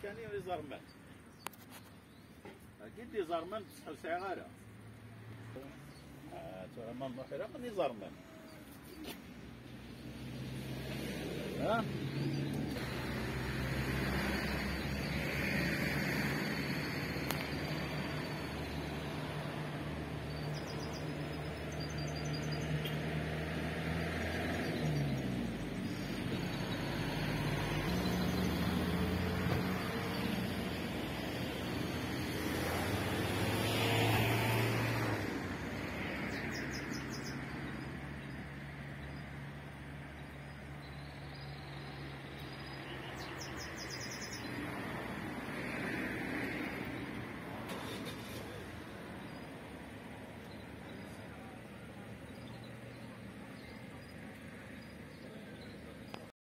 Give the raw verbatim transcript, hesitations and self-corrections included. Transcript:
Yeɛni iẓerman. Agi d iẓerman, bṣeḥ ur sɛiɣ ara. Ah, tura ma nruḥ ilaq n iẓerman. Ha?